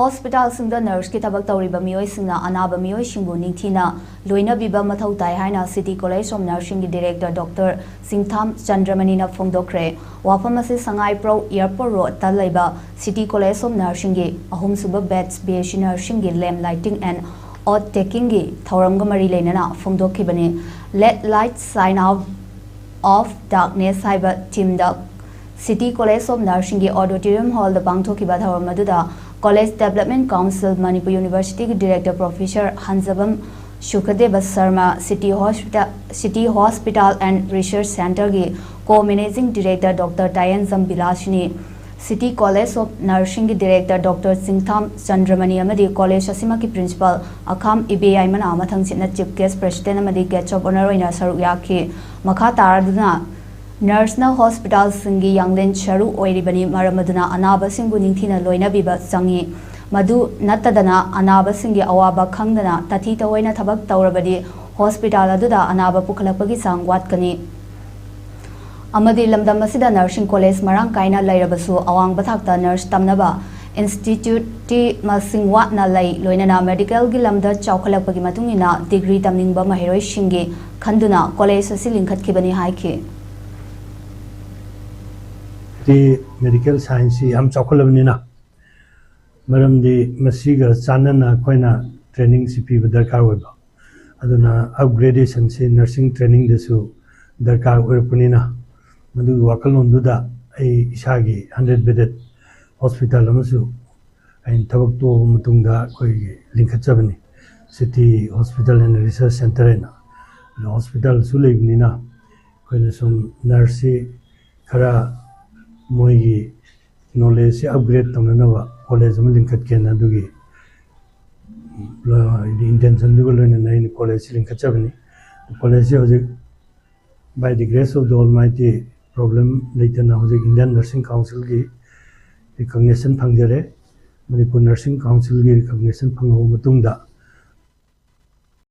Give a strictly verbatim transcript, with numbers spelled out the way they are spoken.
ꯍꯣꯁꯄꯤꯇꯥꯜꯁꯤꯡꯗ ꯅꯔꯁꯀꯤ ꯊꯕꯛ ꯇꯧꯔꯤꯕ ꯃꯤꯑꯣꯏꯁꯤꯡꯅ ꯑꯅꯥꯕ ꯃꯤꯑꯣꯏꯁꯤꯡꯕꯨ ꯅꯤꯡꯊꯤꯅ ꯂꯣꯏꯅꯕꯤꯕ ꯃꯊꯧ ꯇꯥꯏ ꯍꯥꯏꯅ City College of Nursingꯒꯤ Director Doctor ꯆꯤꯡꯊꯥꯝ ꯆꯟꯗ꯭ꯔꯃꯅꯤꯅ ꯐꯣꯡꯗꯣꯛꯈ꯭ꯔꯦ꯫ ꯋꯥꯐꯝ ꯑꯁꯤ ꯁꯉꯥꯏꯄ꯭ꯔꯧ Airport Roadꯇ ꯂꯩꯕ City College of Nursingꯒꯤ ꯑꯍꯨꯝꯁꯨꯕ batch B S C Nursingꯒꯤ Lamp Lighting and Oath Takingꯒꯤ ꯊꯧꯔꯝꯒ ꯃꯔꯤ ꯂꯩꯅꯅ ꯐꯣꯡꯗꯣꯛꯈꯤꯕꯅꯤ꯫ Let Light Shine Out of Darkness ꯍꯥꯏꯕ themeꯗ City College of Nursingꯒꯤ Auditorium Hallꯗ ꯄꯥꯡꯊꯣꯛꯈꯤꯕ ꯊꯧꯔꯝ ꯑꯗꯨꯗ College Development Council Manipur Universityꯒꯤ Director Professor ꯍꯟꯖꯕꯝ ꯁꯨꯈꯗꯦꯕ Sharma, City Hospital, City Hospital and Research Centreꯒꯤ Co-Managing Director Doctor ꯇꯥꯌꯦꯟꯖꯝ ꯕꯤꯂꯥꯁꯤꯅꯤ, City College of Nursingꯒꯤ Director Doctor ꯆꯤꯡꯊꯥꯝ ꯆꯟꯗ꯭ꯔꯃꯅꯤ ꯑꯃꯗꯤ college ꯑꯁꯤꯃꯛꯀꯤ Principal ꯑꯈꯥꯝ ꯏꯕꯦꯌꯥꯏꯃꯅ ꯃꯊꯪꯁꯤꯠꯅ Chief Guest, President ꯑꯃꯗꯤ Guest of Honour ꯑꯣꯏꯅ ꯁꯔꯨꯛ ꯌꯥꯈꯤ꯫ ꯃꯈꯥ ꯇꯥꯔꯗꯨꯅ, ꯅꯔꯁꯅ ꯍꯣꯁꯄꯤꯇꯥꯜꯁꯤꯡꯒꯤ ꯌꯥꯡꯂꯦꯟ ꯁꯔꯨ ꯑꯣꯏꯔꯤꯕꯅꯤ, ꯃꯔꯝ ꯑꯗꯨꯅ ꯑꯅꯥꯕꯁꯤꯡꯕꯨ ꯅꯤꯡꯊꯤꯅ ꯂꯣꯏꯅꯕꯤꯕ ꯆꯪꯏ꯫ ꯃꯗꯨ ꯅꯠꯇꯗꯅ, ꯑꯅꯥꯕꯁꯤꯡꯒꯤ ꯑꯋꯥꯕ ꯈꯪꯗꯅ ꯇꯥꯊꯤ ꯇꯑꯣꯏꯅ ꯊꯕꯛ ꯇꯧꯔꯕꯗꯤ ꯍꯣꯁꯄꯤꯇꯥꯜ ꯑꯗꯨꯗ ꯑꯅꯥꯕ ꯄꯨꯈꯠꯂꯛꯄꯒꯤ ꯆꯥꯡ ꯋꯥꯠꯀꯅꯤ꯫ ꯑꯃꯗꯤ ꯂꯝꯗꯝ ꯑꯁꯤꯗ nursing college ꯃꯔꯥꯡ ꯀꯥꯏꯅ ꯂꯩꯔꯕꯁꯨ, ꯑꯋꯥꯡꯕ ꯊꯥꯛꯇ nurse ꯇꯝꯅꯕ instituteꯇꯤ ꯃꯁꯤꯡ ꯋꯥꯠꯅ ꯂꯩ, ꯂꯣꯏꯅꯅ medicalꯒꯤ ꯂꯝꯗ ꯆꯥꯎꯈꯠꯂꯛꯄꯒꯤ ꯃꯇꯨꯡ ꯏꯟꯅ degree ꯇꯝꯅꯤꯡꯕ ꯃꯍꯩꯔꯣꯏꯁꯤꯡꯒꯤ ꯈꯟꯗꯨꯅ college ꯑꯁꯤ ꯂꯤꯡꯈꯠꯈꯤꯕꯅꯤ ꯍꯥꯏꯈꯤ꯫ ꯍꯧꯖꯤꯛꯇꯤ medical scienceꯁꯤ ꯌꯥꯝ ꯆꯥꯎꯈꯠꯂꯕꯅꯤꯅ, ꯃꯔꯝꯗꯤ ꯃꯁꯤꯒ ꯆꯥꯟꯅꯅ ꯑꯩꯈꯣꯏꯅ trainingꯁꯤ ꯄꯤꯕ ꯗꯔꯀꯥꯔ ꯑꯣꯏꯕ, ꯑꯗꯨꯅ upgradationꯁꯤ nursing trainingꯗꯁꯨ ꯗꯔꯀꯥꯔ ꯑꯣꯏꯔꯛꯄꯅꯤꯅ, ꯃꯗꯨꯒꯤ ꯋꯥꯈꯜꯂꯣꯟꯗꯨꯗ ꯑꯩ ꯏꯁꯥꯒꯤ hundred bedded hospital ꯑꯃꯁꯨ ꯑꯩꯅ ꯊꯕꯛ ꯇꯣꯛꯑꯕ ꯃꯇꯨꯡꯗ ꯑꯩꯈꯣꯏꯒꯤ ꯂꯤꯡꯈꯠꯆꯕꯅꯤ, City Hospital and Research Centre ꯍꯥꯏꯅ꯫ ꯑꯗꯣ hospitalꯁꯨ ꯂꯩꯕꯅꯤꯅ, ꯑꯩꯈꯣꯏꯅ ꯁꯨꯝ nurseꯁꯤ ꯈꯔ ꯃꯣꯏꯒꯤ knowledgeꯁꯤ upgrade ꯇꯧꯅꯅꯕ college ꯑꯃ ꯂꯤꯡꯈꯠꯀꯦꯅ, ꯑꯗꯨꯒꯤ intentionꯗꯨꯒ ꯂꯣꯏꯅꯅ ꯑꯩꯅ collegeꯁꯤ ꯂꯤꯡꯈꯠꯆꯕꯅꯤ꯫ Collegeꯁꯤ ꯍꯧꯖꯤꯛ by the grace of the Almighty, problem ꯂꯩꯇꯅ ꯍꯧꯖꯤꯛ Indian Nursing Councilꯒꯤ recognition ꯐꯪꯖꯔꯦ꯫ Manipur Nursing Councilꯒꯤ recognition ꯐꯪꯂꯕ ꯃꯇꯨꯡꯗ,